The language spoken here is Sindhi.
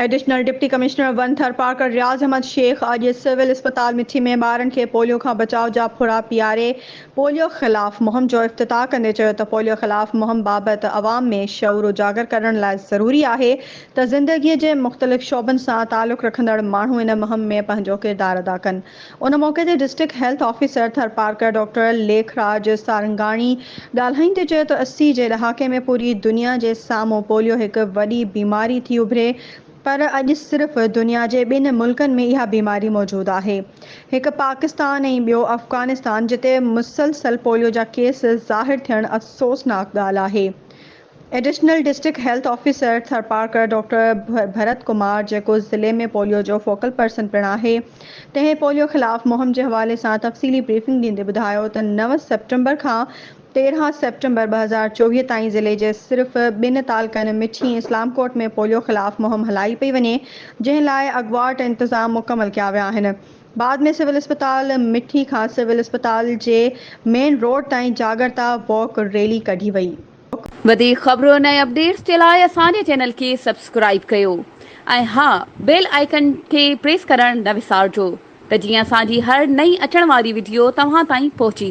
Additional deputy commissioner one Tharparkar Riaz Ahmed Shaikh اڄ سول اسپتال مٺي ۾ ٻارن کي پوليو کان بچاء جا ڦڙا پياري پوليو خلاف مهم جو افتتاح ڪندي چيو ته پوليو خلاف مهم بابت عوام ۾ شعور اجاگر ڪرڻ لاء ضروري آهي ته زندگي جي مختلف شعبن سان تعلق رکندڙ ماڻهو ان مهم ۾ پنهنجو ڪردار ادا ڪن. ان موقعي تي district health officer Tharparkar doctor Lekhraj Sarangani ڳالهائيندي چيو ته 80 جي ڏهاڪي ۾ پوري دنيا جي سامهون پوليو هڪ وڏي بيماري ٿي اڀري پر اڄ صرف دنيا جي ٻن ملڪن ۾ اها بيماري موجود آهي هڪ پاڪستان ۽ ٻيو افغانستان جتي مسلسل پوليو جا ڪيس ظاهر ٿيڻ افسوسناڪ ڳالهه آهي. Additional district health officer Tharparkar doctor Bharat Kumar جيڪو ضلعي ۾ پوليو جو فوڪل پرسن پڻ آهي تنهن پوليو خلاف مهم جي حوالي سان تفصيلي بريفنگ ڏيندي ٻڌايو ته نو سيپٽمبر کان 13 سيپٽمبر 2024 تائين ضلعي جي صرف ٻن تعلقن مٺي ۽ اسلام ڪوٽ ۾ پوليو خلاف مهم هلائي پئي وڃي جنهن لاء اڳواٽ انتظام مڪمل ڪيا ويا آهن بعد ۾ سول اسپتال مٺي کان سول اسپتال جي مين روڊ تائين جاڳرتا واڪ ريلي ڪڍي وئي. وڌيڪ خبرن ۽ اپڊيٽس جي لاء اسان جي چينل کي سبسڪرائيب ڪيو ۽ ها بيل آئيڪن کي پريس ڪرڻ نه وسارجو ته جيئن اسان جي هر نئين اچڻ واري وڊيو توهان تائين پهچي.